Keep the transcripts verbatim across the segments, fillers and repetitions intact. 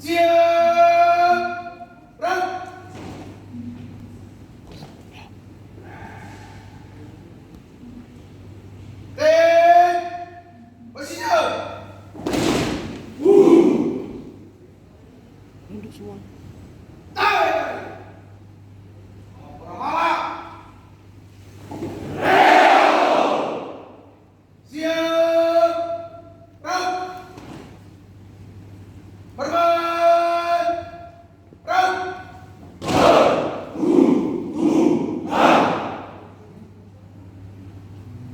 Siap! Gerak! Tim! Posisi! Mundur semua. Tarik! Pramala! Siap! Gerak! Bermain! Gerak!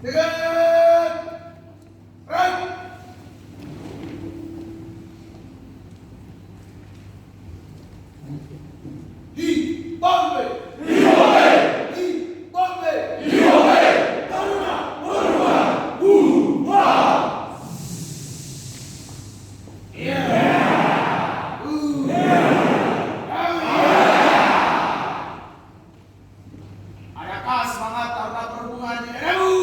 Tegak! Gerak! Hi, bombe! Hi, bombe! Hi, bombe! Hi, bombe! Taruna, taruna, bunuh! Iya! Iya! Adakah semangat taruna perhubungan di daerahmu?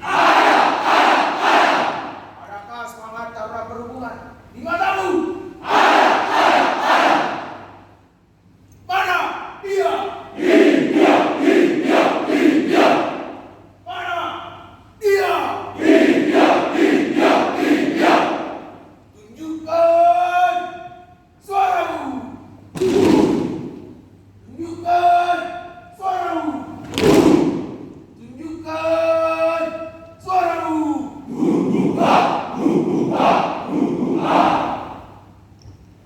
Ada, ada, ada. Adakah semangat taruna perhubungan di matamu? Ada, ada, ada. Mana dia? Ini dia, ini dia, ini dia. Mana dia? Ini dia, ini dia, ini dia. Tunjukkan suaramu. Tunjukkan suaramu. Tunjukkan suaramu. Tunjukkan, tunjukkan, tunjukkan.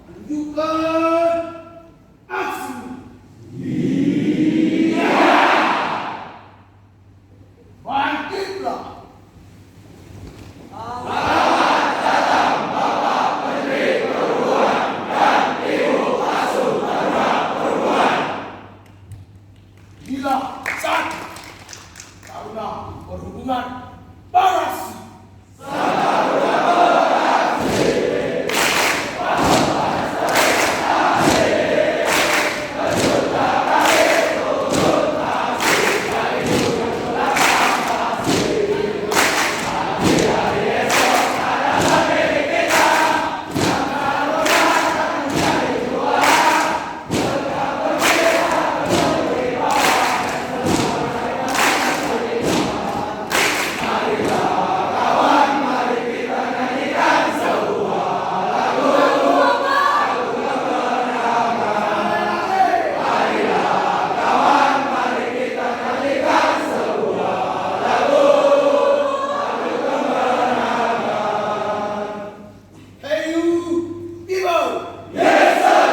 Tunjukkan aksi. Bangkitlah. Inilah saat taruna perhubungan barasi. Hey, you people! Yes, sir!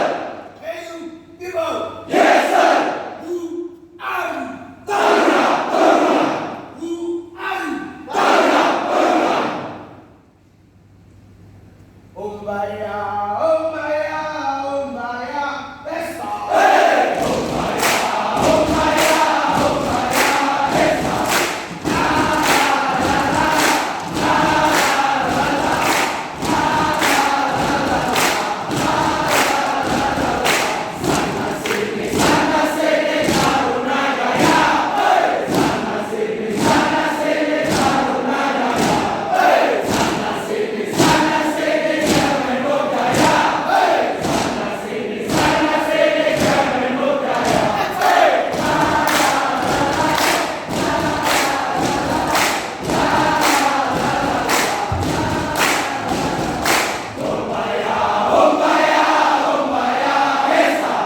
Hey, you people! Yes, sir! Who are you? Taruna! Taruna! Who are you? Taruna! Taruna! Umbaya, umbaya, umbaya, pesta! Hey! Umbaya, umbaya, umbaya, pesta!